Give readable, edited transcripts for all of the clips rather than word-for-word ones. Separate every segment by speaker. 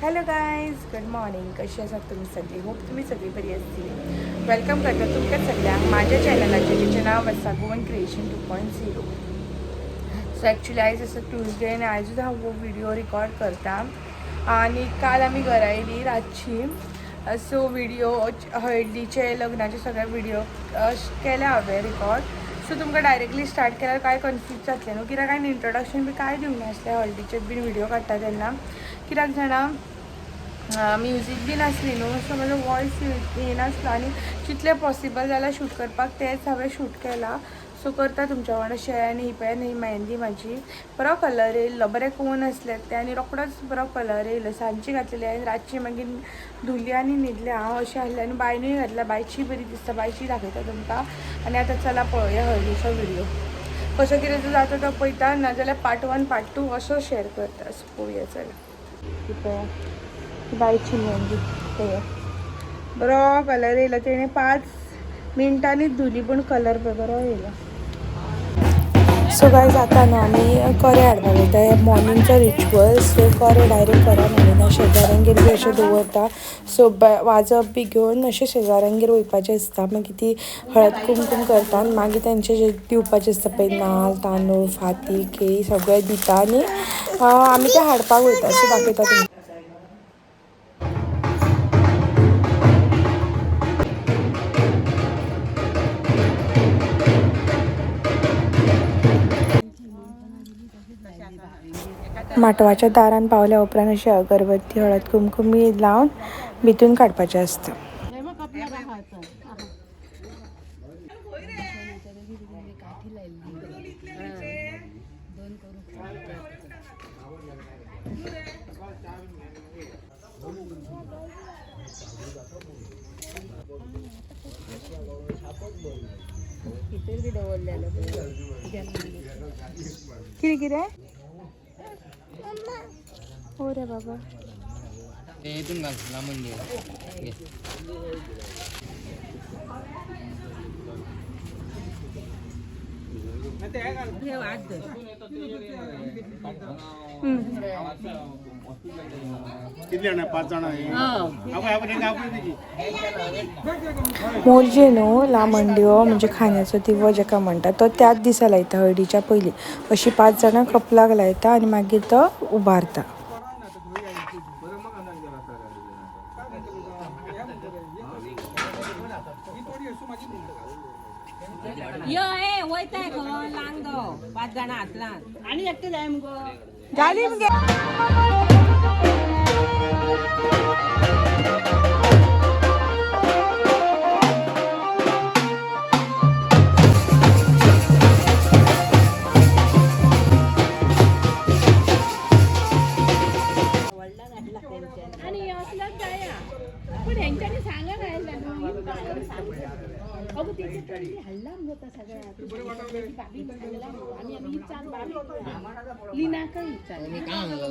Speaker 1: Hello guys, good morning. कशी आसात तुमी सगळी? होप तुमी सगळी बरी आसतली. Welcome करता तुमकां सगळ्यांक माझ्या चॅनलाचेर, जेचें नांव आसा गोवन क्रिएशन 2.0. सो ॲक्च्युली आयज आसा ट्युजडे आनी आयजूच हांव हो व्हिडिओ रिकॉर्ड करता. आनी काल आमी घरा येयली रातची. सो व्हिडिओ हळदीचे, लग्नाचे सगळे व्हिडिओ केले हांवें रिकॉर्ड. सो तुमकां डायरेक्टली स्टार्ट केल्यार काय कन्फ्यूज जातलें न्हू, कित्याक हांवें इंट्रोडक्शन बी काय दिवंक नासलें. हळदीचे बीन व्हिडिओ काडटा तेन्ना कित्याक जाणा, म्युजीक बी नासली न्हू, सो म्हजो वॉयस येनासलो. आनी जितलें पॉसिबल जाल्यार शूट करपाक तेंच हांवें शूट केलां. सो करता तुमच्या वांगडा शेअर. आनी ही पळय न्ही मेहंदी म्हाजी, बरो कलर येयल्लो, बरें कोन आसले ते आनी रोकडोच बरो कलर येयलो. सांजची घातलेली आनी रातची मागीर धुली आनी न्हिदलें हांव, अशें आहलें. आनी बायनूय घातल्या, बायची बरी दिसता, बायची दाखयता तुमकां. आनी आतां चला पळोवया हळदीचो व्हिडिओ कसो कितें तो जाता तो पळयता, नाजाल्यार पार्ट 1 पार्ट 2 असो शेअर करता. सो पळोवया चला. ही पळया, ही बायची मेहंदी पळया, बरो कलर येयलो. तेणें 5 मिनटांनीच धुली, पूण कलर पळय बरो येयलो. सो गायज, आतां न्हू आमी करें हाडपाक वयता. हे मॉर्निंगचो रिच्युअल. सो करें डायरेक्ट घरा म्हणिना, शेजाऱ्यांगेर बी अशें दवरता. सो वाजप बी घेवन अशें शेजाऱ्यांगेर वयपाचें आसता. मागीर ती हळद कुमकूम करता आनी मागीर तेंचे जे दिवपाचें आसता पळय, नाल, तांदूळ, फाती, केळी सगळें दिता आनी आमी तें हाडपाक वयता. सो दाखयता तुमकां. माटवाच्या दारान पावल्या उपरांत अशें अगरबत्ती, हळद कुमकुम बी लावन भितून काडपाचें आसता. कितें कितें हो रे बाबा.
Speaker 2: ते हितून घाल लांबून घे घे.
Speaker 3: कितली जाणां? 5 जाणां. आवय आवय तेंका आपय तेजी.
Speaker 1: मोरजे न्हू लामणदिवो, म्हणजे खांद्याचो दिवो जेका म्हणटा, तो त्याच दिसा लायता, हळदीच्या पयलीं. अशी 5 जाणां कपलाक लायता आनी मागीर तो उबारता.
Speaker 4: यो ए वयताय खंय लांगो 5 जाणां हातलान आनी एकटे जाय मुगो.
Speaker 1: जाली मगे.
Speaker 4: आनी असलोच जाया, पूण हेंच्यांनी सांगा काय अगो, तेचे पयलीं हाडला मुगो तो सगळ्या भाभीन सांगला मुगो. आमी आमी विचार भाभी लिनाकय विचार.
Speaker 2: मी काय म्हणलं?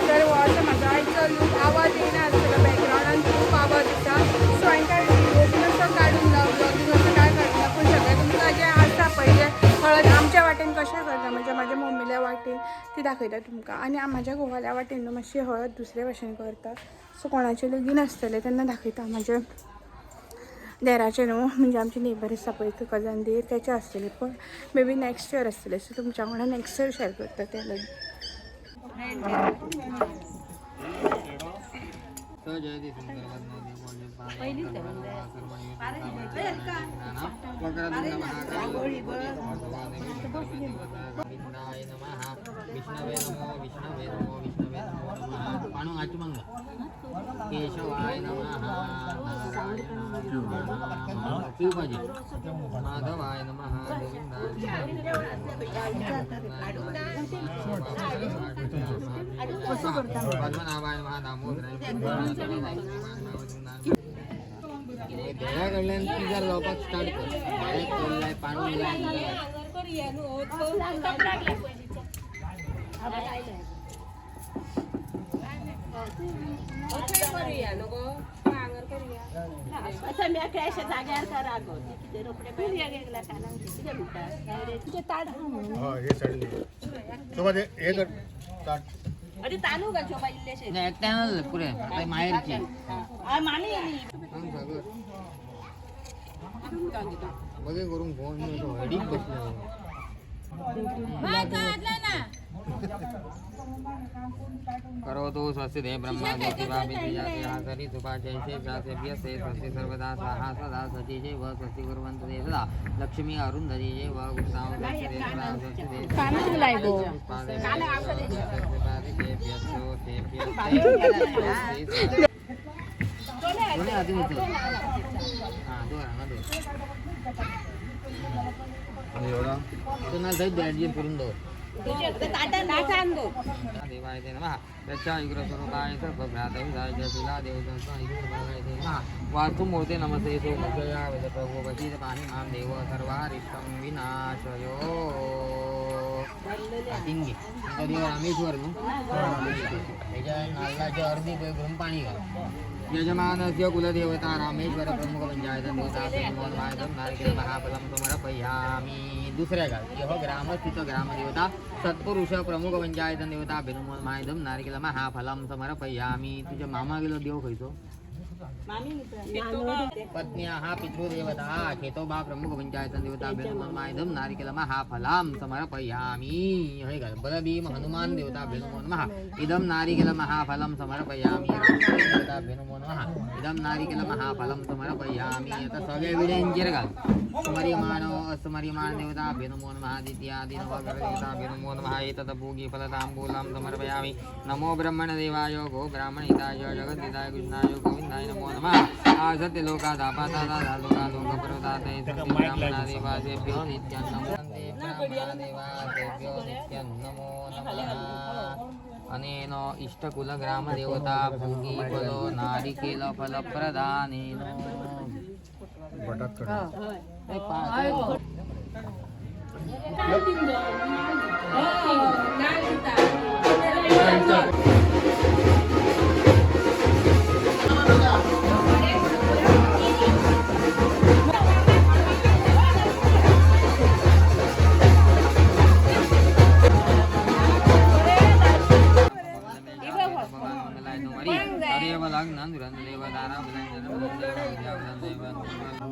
Speaker 1: तर हो असो म्हाजो आयचो लूक. आवाज येयना आसतलो, बॅकग्रावंडान खूब आवाज येता. सो हांवें काय व्हिडिओ बीन असो काडूंक ना, ब्लॉगींग असो काय काडूंक ना, पूण सगळें तुमकां जें आसा पळय, जें हळद आमच्या वाटेन कशें करता, म्हणजे म्हाज्या मम्मील्या वाटेन ती दाखयता तुमकां. आनी म्हाज्या घोवाल्या वाटेन न्हू मातशी हळद दुसरे भाशेन करता. सो कोणाचें लगीन आसतलें तेन्ना दाखयता. म्हाजें देराचें न्हू, म्हणजे आमचे नेबर आसा पळय कजन देर, तेचें आसतलें, पूण मे बी नॅक्स्ट इयर आसतलें. सो तुमच्या वांगडा नॅक्स्ट इयर शेअर करता तें लगीन.
Speaker 2: सहजयति सुंदर गोविंदाय नमः, विष्णवे नमो, विष्णवे नमो, विष्णवे नमो नमः. पाणू आचमंग केशवाय नमः, नारायणाय नमः, शिवपाजी माधवाय नमः, गोविंदाय नमः, पद्मनाभाय नमः, दामोदराय नमः. देडा कडल्यान पिजार जावपाक स्टार्ट कर. डायरेक्ट तोल लाय, पाणू लाय.
Speaker 4: आता मी अशा जाग्यार करा गो ते कितें रोखडे कितें म्हणटा तुजें ताट आहा म्हणून.
Speaker 3: हय हे सायडीन शोभा ते हे कर ताट.
Speaker 4: अरे तांदूळ घाल शोभा इल्लेशे.
Speaker 2: नाही, एकट्यानंच पुरे आता माहेरची.
Speaker 4: मामी येयली.
Speaker 2: सांग सागर बघे करून फोन हडीक बसलो. करोतु स्वस्ति दे ब्रह्मा ज्योतिर्वापि सुपाचैषे चासेभ्य से स्वस्ति सर्वदा स्वाहा सदा सचीचे व स्वस्ति कुर्वन्तु ते सदा लक्ष्मी अरुन्धती व गुप्तां स्वस्ति ते सदा स्वस्ति ते पुष्पादे कोणी आधी होतं हां दोन हांगा दोन
Speaker 3: एवढा
Speaker 2: तो ना थंय ऍडजस्ट करून दवर.
Speaker 4: ताटान दवर.
Speaker 2: देवाय ते नमः रक्षायुग्रस्वरूपाय सर्वभ्रातविदाय च शिलादेवसंस्थाय ते नमः वास्तुमूर्ते नमस्ते सुमुखया प्रभुपतित पाहि मां देव सर्वारिष्टं विनाशयो. हातीन घे. तुमचा देव रामेश्वर न्हू, त्याच्या नाल्लाच्या अर्दी पळय करून पाणी घाल. यजमानस्य कुलदेवता रामेश्वर प्रमुख पंचायत नारिकेल महाफलं समर्पयामि. दुसऱ्या घाल. यह ग्रामस्थित ग्रामदेवता सत्पुरुष प्रमुख पंचायत देवता भिनुमोन्मायदम नारिकेल महाफलं समर्पयामि. तुझ्या मामा गेलो देव खयचो? पत्न्याः पितृदेवता खेतोबा प्रमुख पंचायत देवता भिनुमोन्मायदम नारिकेल महाफलां समर्पयामि. हे घाल. बलभीम हनुमान देवता भिनुमो नमः इदं नारिकेल महाफलं समर्पयामि. देवता भिनुमो नमः इदं नारिकेल महाफलं समर्पयामि. आता सगळ्या विड्यांचेर घाल. स्मर्यमाण अस्मर्यमाण देवता भिनुमो नमः द्वितीयादि नवग्रह देवता भिनुमो नमः एतत् भोगी फलताम्बूलं समर्पयामि. नमो ब्रह्मण देवाय गो ब्राह्मण हिताय जगद्धिताय कृष्णाय गोविंदाय नमो नमः. सत्यलोकादापादादा लोकपर्वताते ब्राह्मणादेवासेभ्यो नित्यं नमो ब्राह्मणादेवासेभ्यो नित्यं नमो नमः. अनेन इष्टकुलग्रामदेवता भोगी फलो नारिकेल फलप्रदानेन.
Speaker 3: बटात काढ.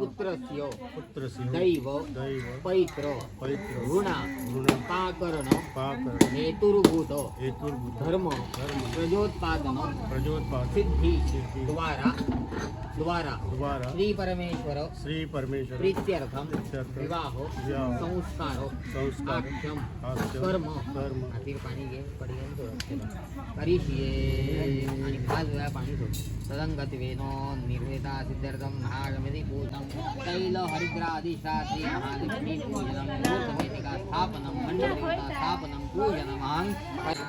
Speaker 2: पुत्रस्य
Speaker 3: पुत्रस्य
Speaker 2: दैव
Speaker 3: दैव
Speaker 2: पैत्र
Speaker 3: पैत्र
Speaker 2: ऋणा
Speaker 3: ऋण
Speaker 2: पाकरण
Speaker 3: पाकरण
Speaker 2: हेतुर्भूत
Speaker 3: हेतुर्भूत
Speaker 2: धर्म
Speaker 3: धर्म
Speaker 2: प्रजोत्पादन
Speaker 3: प्रजोत्पादन
Speaker 2: सिद्धी
Speaker 3: सिद्धी
Speaker 2: द्वारा द्वारा
Speaker 3: द्वारा
Speaker 2: श्री परमेश्वर
Speaker 3: श्री परमेश्वर
Speaker 2: प्रीत्यर्थम
Speaker 3: प्रीत्यर्थम
Speaker 2: विवाह
Speaker 3: विवाह
Speaker 2: संस्कार
Speaker 3: संस्कार
Speaker 2: आख्यम
Speaker 3: आख्यम
Speaker 2: कर्म
Speaker 3: कर्म
Speaker 2: हातीर पाणी घे पडी घेऊन सोड करिष्ये आणि पाच वेळा पाणी सोड. तदंगत्वेनो निर्वेदा सिद्ध्यर्थं महागणपति पूजनं तैल हरिद्रादिशास्त्री महालक्ष्मी पूजनं मुहूर्तमेतिका स्थापनं मंडलदेवता स्थापनं पूजनमां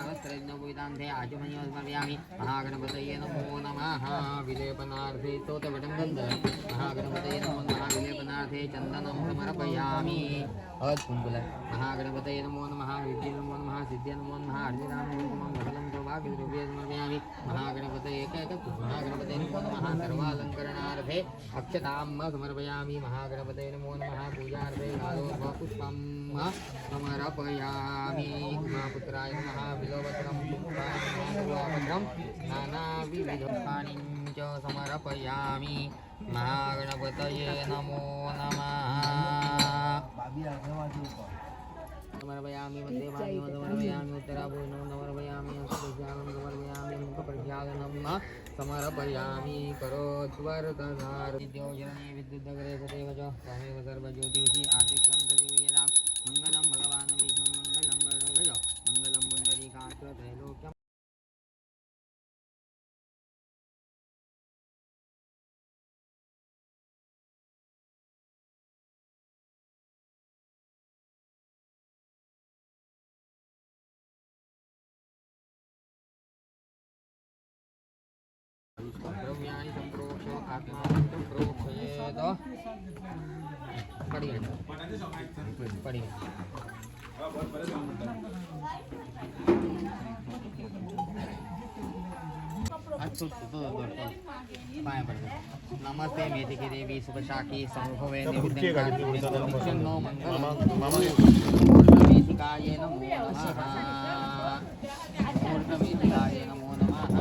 Speaker 2: वस्त्रयज्ञोपवीतान्ते आचमनीय समर्पयामि. महागणपतये नमो नमः. विलेपनार्थे स्तोत्रपटं गन्ध. महागणपतये नमो नमः. विलेपनार्थे चन्दनं समर्पयामि. हळद कुंकुल. महागणपतये नमो नमः. विद्ये नमो नमः. सिद्ध्य नमो नमः. अर्जितां कुङ्कुमं सकलं सौभाग्यद्रव्ये समर्पयामि. महागणपतये एक एक महागणपतये नमो नमः. सर्वालङ्करणार्थे अक्षतां समर्पयामि. महागणपतये नमो नमः. पूजार्थे पुष्पं समर्पयामि. उमापुत्राय नमः. बिलोपत्रं पुष्पाय नमः. बिल्वपत्रं नानाविधपुष्पाणि च समर्पयामि. महागणपतये नमो नमः. समर्पयामि. मध्यभागे समर्पयामि. उत्तराभूषणं समर्पयामि. हस्तप्रक्षालनं समर्पयामि. मुखप्रक्षालनं समर्पयामि. करोत्वर्तधार विद्योजननी विद्युदग्रे सदैव च त्वमेव सर्वज्योतिषि आदित्यं प्रजीवयतां. मंगलं भगवान् विष्णु मंगलं गरुडध्वज मंगलं पुण्डरीकाक्ष त्रैलोक्यं द्रव्याणि सम्प्रोक्ष आत्मानं प्रोक्षयेत. पडी पडी.
Speaker 3: वचून.
Speaker 2: पाया पडतो. नमस्ते मेथिके देवी सुभशाखी समुभवे
Speaker 3: खुर्ची आहे गाडीत, पुढे चालायला.
Speaker 2: निविघ्नं मंगलम.
Speaker 3: मामा.
Speaker 2: मुहूर्तमेथिकाय नमो नमः. मुहूर्तमेथिकाय नमो नमः.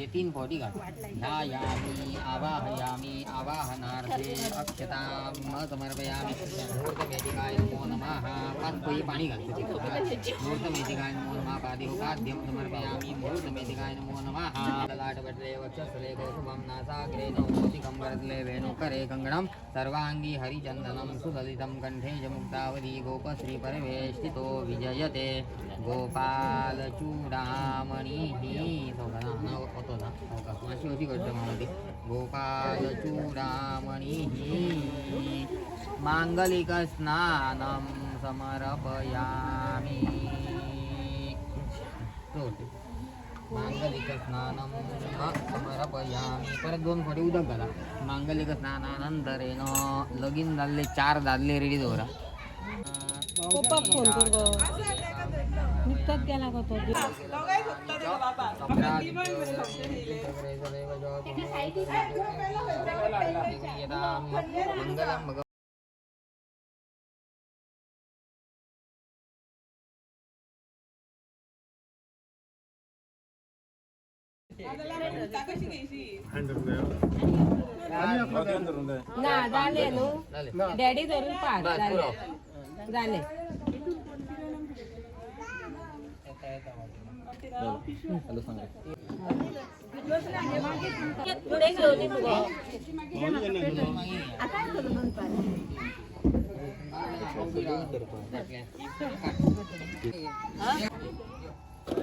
Speaker 2: हे तीन फावटी घाल. ध्यायामि आवाहयामि आवाहनार्थे अक्षतां समर्पयामि. मुहूर्तमेथिकाय नमो नमः. पाच पळी पाणी घालतो. मुहूर्तमेथिकाय नमो नमः. पादयोपाद्यं समर्पयामि. मुहूर्तमेथिकाय नमो नमः. ललाटपटले वक्षस्थले कौसुभं नासाग्रे नौमोतिकं वरदले वेणुकरे कङ्कणं सर्वाङ्गी हरिचन्दनं सुललितं कण्ठे च मुक्तावली गोपश्रीपरवेष्टितो विजयते गोपालचूडामणिः. होतो ना हो का? अशी अशी करतो मामती. गोपालचूडामणिः. मांगलिक स्नानं समर्पयामि. मांगलिक स्नानं समर्पयामि. परत दोन फावटी उदक घाला. मांगलिक स्नानानंतरेन लगीन जाल्ले चार दादले रेडी दवरा.
Speaker 4: पप्पाक फोन कर गो, नुकताच गेला गो तो.
Speaker 2: मंगलम भगव
Speaker 3: हँड धरून जाय.
Speaker 4: ना झाले न्हू.
Speaker 2: झाले.
Speaker 4: डॅडी धरून पाच.
Speaker 2: बस,
Speaker 4: झाले.
Speaker 2: पुरो.
Speaker 4: झाले. पुढे घेऊन ये मुगो.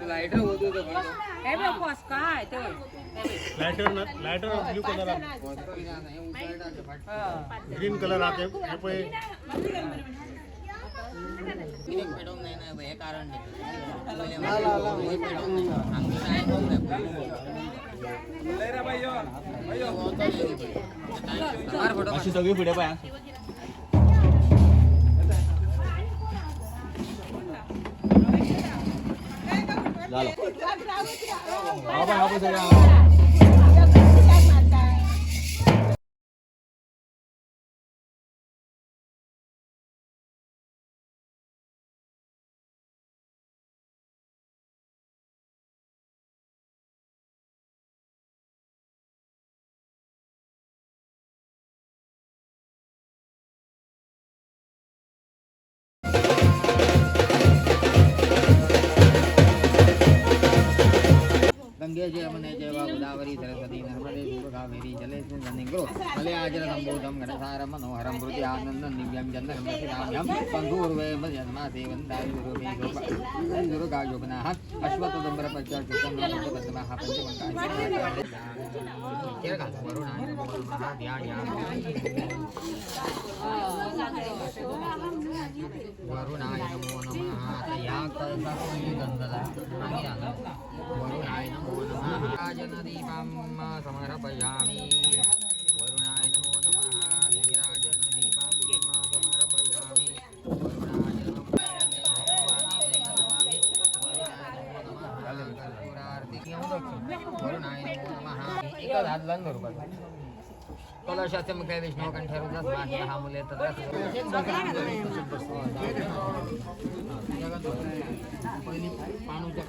Speaker 2: लायटर होतो तो.
Speaker 4: हे बघ काय ते.
Speaker 3: लायटर ना, lighter blue colour, green colour आहा ते हे पळय.
Speaker 2: पेटोवंक जायना हे कारण पेटोवंक जायना. हांगा आयकोंक जाय. मार फोटो.
Speaker 5: अशी सगळी फुडें पळय. झालं. हा पळय, हा पळय सगळं.
Speaker 2: गंगे जय जय वा गोदावरी सरस्वती नर्मदे सिंधु कावेरी जलेस्मिन् सन्निघ्रो मलयाचल सम्भूतं घनसारं मनोहरं भृति आनन्दं दिव्यं चन्दनं रसिताभ्यां बन्धूर्वे मजन्मासे वन्दानि गुरुवे दुर्गायोगनाः अश्वतदम्बरपञ्चयुतं पद्मः पंचमङ्गानि वरुणाय नमो नमः. ध्यायामि. वरुणाय नमो नमः. आता ह्या कळसाक पयलीं गंध जाय, मागीर हांगा. वरुणाय नमो नमः. नीराजनदीपं समर्पयामि. वरुणाय नमो नमः. नीराजनदीपं समर्पयामि. वरुणाय नमो नमः. वरुणाय नमो नमः. कर्पूरार्तिं वरुणाय नमो नमः. एकच हात लावून धरपाचो. कलशाचे मुखे विष्णू कंठे रुद्र मुले तत्र. पहिली पाणूच्या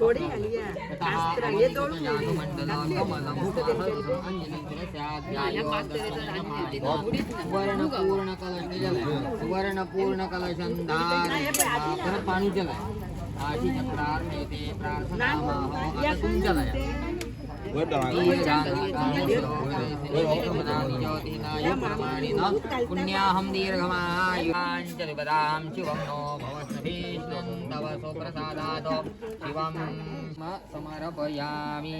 Speaker 2: सुवर्ण पूर्ण कलश, सुवर्ण पूर्ण कलशंधार परत पाणूच्या आशी चक्रार्थे प्रार्थना. आता तुमच्या पुण्याहं दीर्घमायुञ्चलिपदां शिवं नो भवस्भीष्णं तव सुप्रसादात् शिवं समर्पयामि.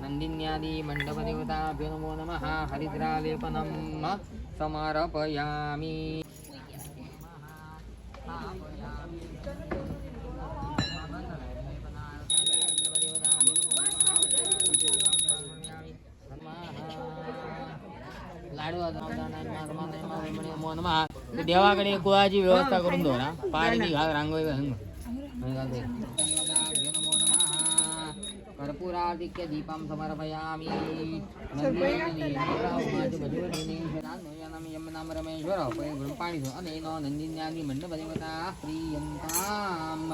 Speaker 2: नन्दिन्यादि मण्डपदेवताभ्यो नमो नमः. हरिद्रालेपनं समर्पयामि. लाडू नमः. देवाकडे गुळाची व्यवस्था करून दवरा. पाणी बी घाल, रांगोळी घालून. नमो नमः. कर्पूर कर्पूरादिक्य दीपं समर्पयामि। नाम रमेश्वर पाणी अनेन नंदिन्यानि मंडपदेवता प्रीयन्ताम्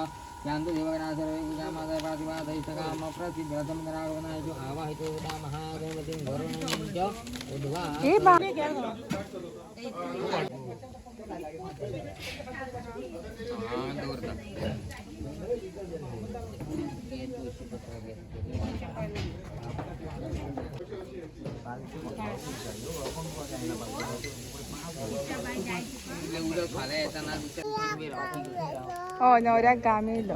Speaker 2: यान्तु देवगणा सर्वे पूजामादय पार्थिवादयिष्टकाम प्रसिद्धरथं नरागमनाय च आवाहितो महागणपतिं वरुणं च उद्वा दवरता। उदक फाल्यां येताना
Speaker 1: हो नवऱ्याक घाम येयलो.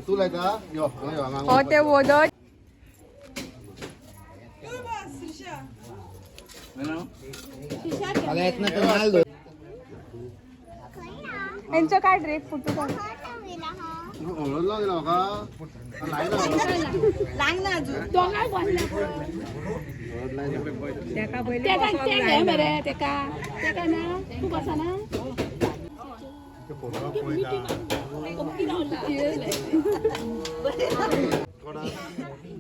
Speaker 3: तू लायता यो हांगा यो हांगा.
Speaker 1: हो ते वोदोळ.
Speaker 2: फाल्यां येतना तो माल दवर.
Speaker 1: हेंचो काड रे फोटो काड.
Speaker 3: हळद लावन दिला म्हाका लायना.
Speaker 4: दोगांय बसल्या.
Speaker 3: हळद लायना.
Speaker 1: तेका पयलीं
Speaker 4: तेका
Speaker 1: बसोंक
Speaker 4: ते घे
Speaker 1: जायना.
Speaker 4: मरे तेका तेका ना तूं बसना.
Speaker 3: ते फोटो पळयता.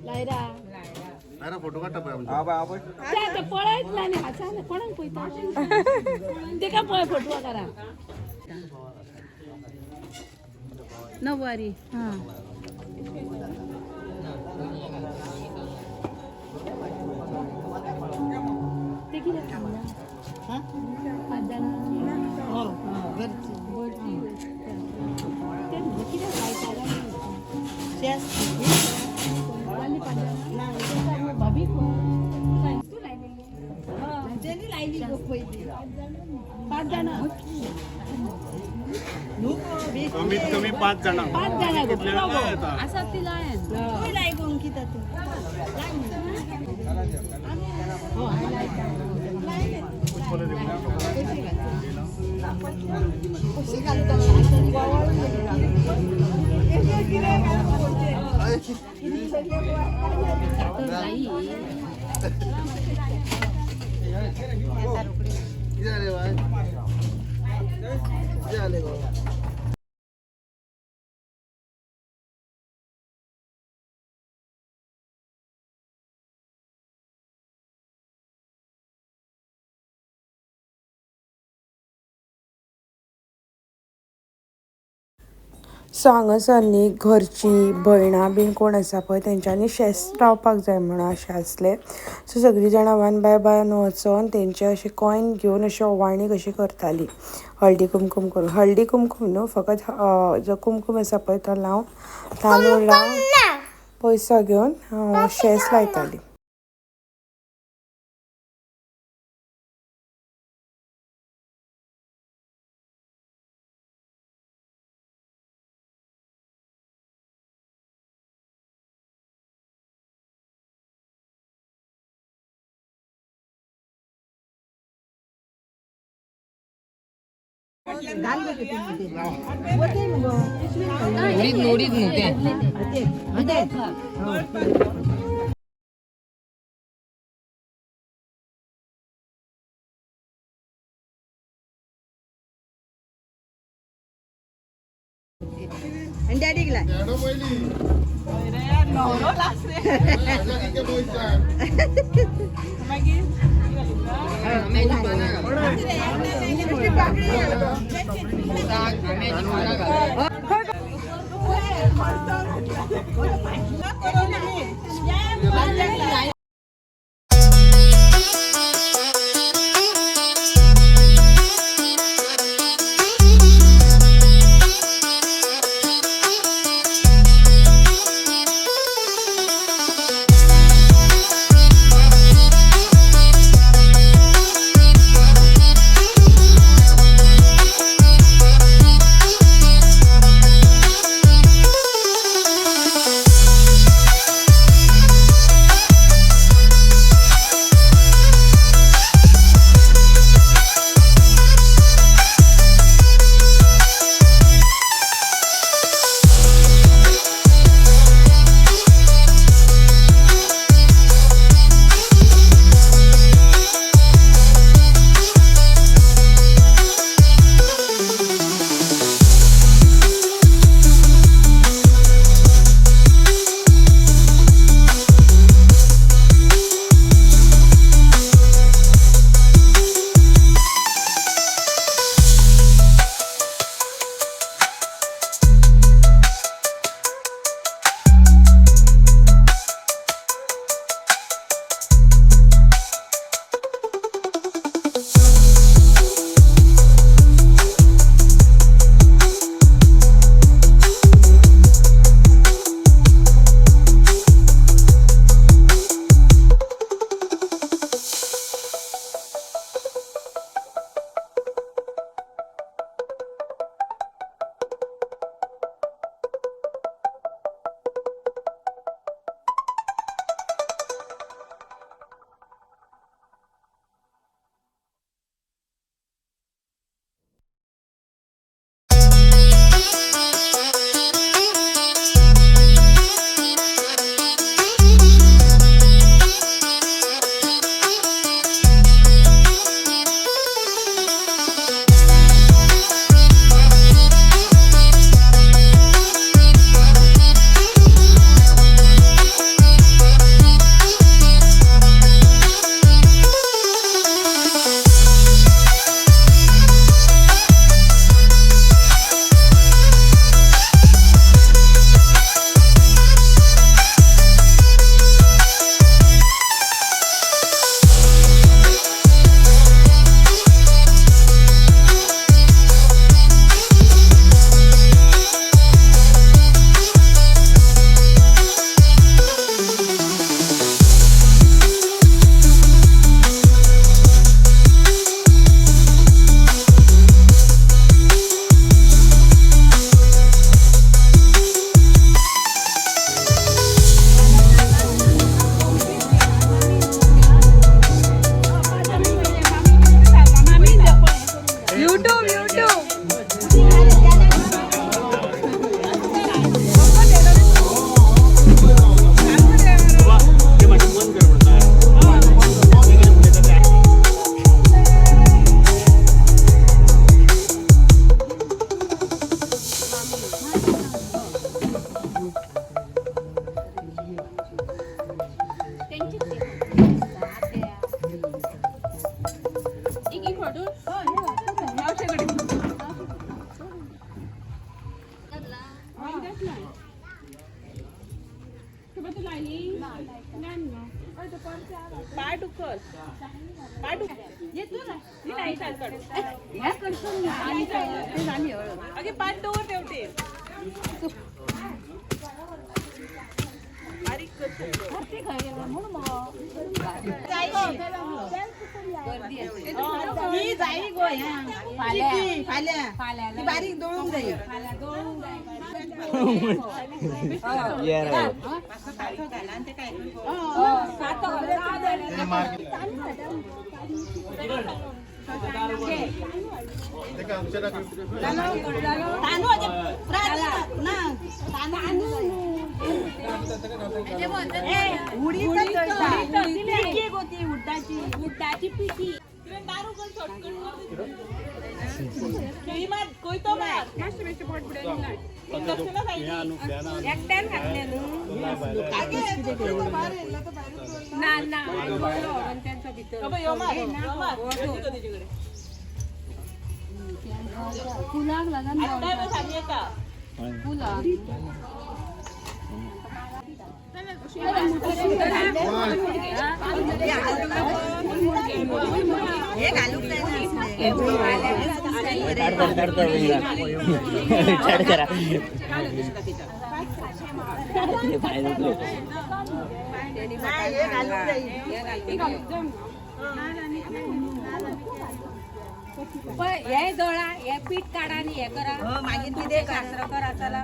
Speaker 4: लायरा
Speaker 3: लायना फोटो काडटा पळय आमचो.
Speaker 4: ते आतां पळयत ना न्ही हांसा कोणाक पळयता तेका पळय फोटवा करा नववारी. हां ते कितें थांबला पांच जाणां घरची ते म्हणजे कितें लायताले पांच जाणां भाभी तूं लायलेली पांच जाणां
Speaker 3: कमीत कमी 5 जाणां.
Speaker 4: पांच जाणां गो पुरो गो.
Speaker 3: येता.
Speaker 4: आसा ती लायन.
Speaker 3: कितें जालें बाय? कितें जालें गो?
Speaker 1: सो हांगासर न्ही घरची भयणां बीन कोण आसा पळय तेंच्यांनी शेस्त रावपाक जाय म्हणून अशें आसलें. सो सगळीं जाणां वन बाय वन वचोन तेंचे अशें कॉयन घेवन अशें ओवाळणी कशी करताली हळदी कुमकूम करून. हळदी कुमकूम न्हू फकत जो कुमकूम आसा पळय तो लावन तांदूळ लावन पयसो घेवन शेस लायताली.
Speaker 2: उडीद उडीद न्हू तें. आंब्याची पानां घाल. आंब्याची पानां घाल.
Speaker 1: पाट उखल पाट अगे पाट दवर तेवटे बारीक कर.
Speaker 6: ही जाई गो फाल्या ती बारीक दळूंक जाय.
Speaker 4: उडदाची पिठी.
Speaker 1: कोयतो मार
Speaker 4: एकट्यान घातले न्हू. ना ना त्यांचा भितर फुलाक लागन. फुलाक.
Speaker 6: हे घालूक जायना असले.
Speaker 2: विचार करा.
Speaker 6: नाही, हे घालूक जाई.
Speaker 4: पण हे दोळा हे पीठ काढा आणि हे करा.
Speaker 6: हो, मागीर कितें
Speaker 4: शास्त्र करा चला.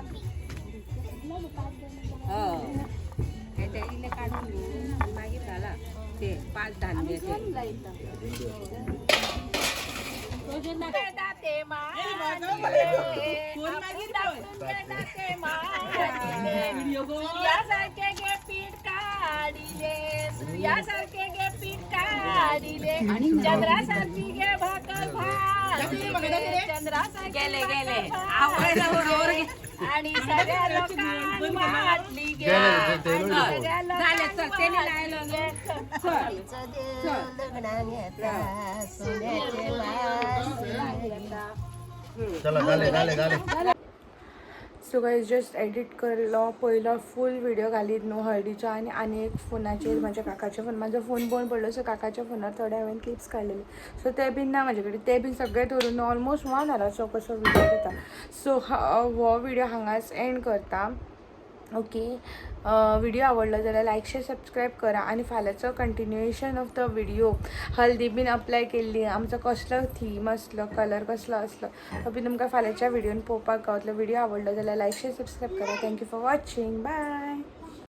Speaker 4: हो हे ते इल्लें काडून घेवन आनी मागीर घाला ते पाच धान्य ते. सूर्यासारखे गे पीठ काढिले, सूर्यासारखे गे पीठ काढिले, चंद्रासारखी गे भाकर भाजली, चंद्रासारखी गेले गेले आणि सगळ्या लोकांना वाटली गे. झाले चल त्यांनी लायलो गे.
Speaker 3: चला झाले झाले झाले.
Speaker 1: सो गायज, जस्ट एडिट केल्लो पयलो फूल व्हिडिओ घालीत न्हू हळदीचो. आनी आनी एक फोनाचेर म्हाज्या काकाच्या फोन, म्हाजो फोन बंद पडलो, सो काकाच्या फोनार थोडे हांवें क्लिप्स काडलेले, सो ते बीन ना म्हाजे कडेन. ते बीन सगळे धरून ऑलमोस्ट वन आराचो कसो व्हिडिओ जाता. सो हो व्हिडिओ हांगाच एंड करता. ओके, व्हिडिओ आवडलो जाल्यार लायक, शेअर, सबस्क्रायब करा आनी फाल्यांचो कंटिन्युएशन ऑफ the video, हल्दी बीन अप्लाय केल्ली, आमचो कसलो थीम आसलो, कलर कसलो आसलो, तो बीन तुमकां फाल्यांच्या व्हिडियोन पळोवपाक गावतलो. व्हिडिओ आवडलो जाल्यार लायक, शेअर, सबस्क्रायब करा. Thank you for watching. Bye.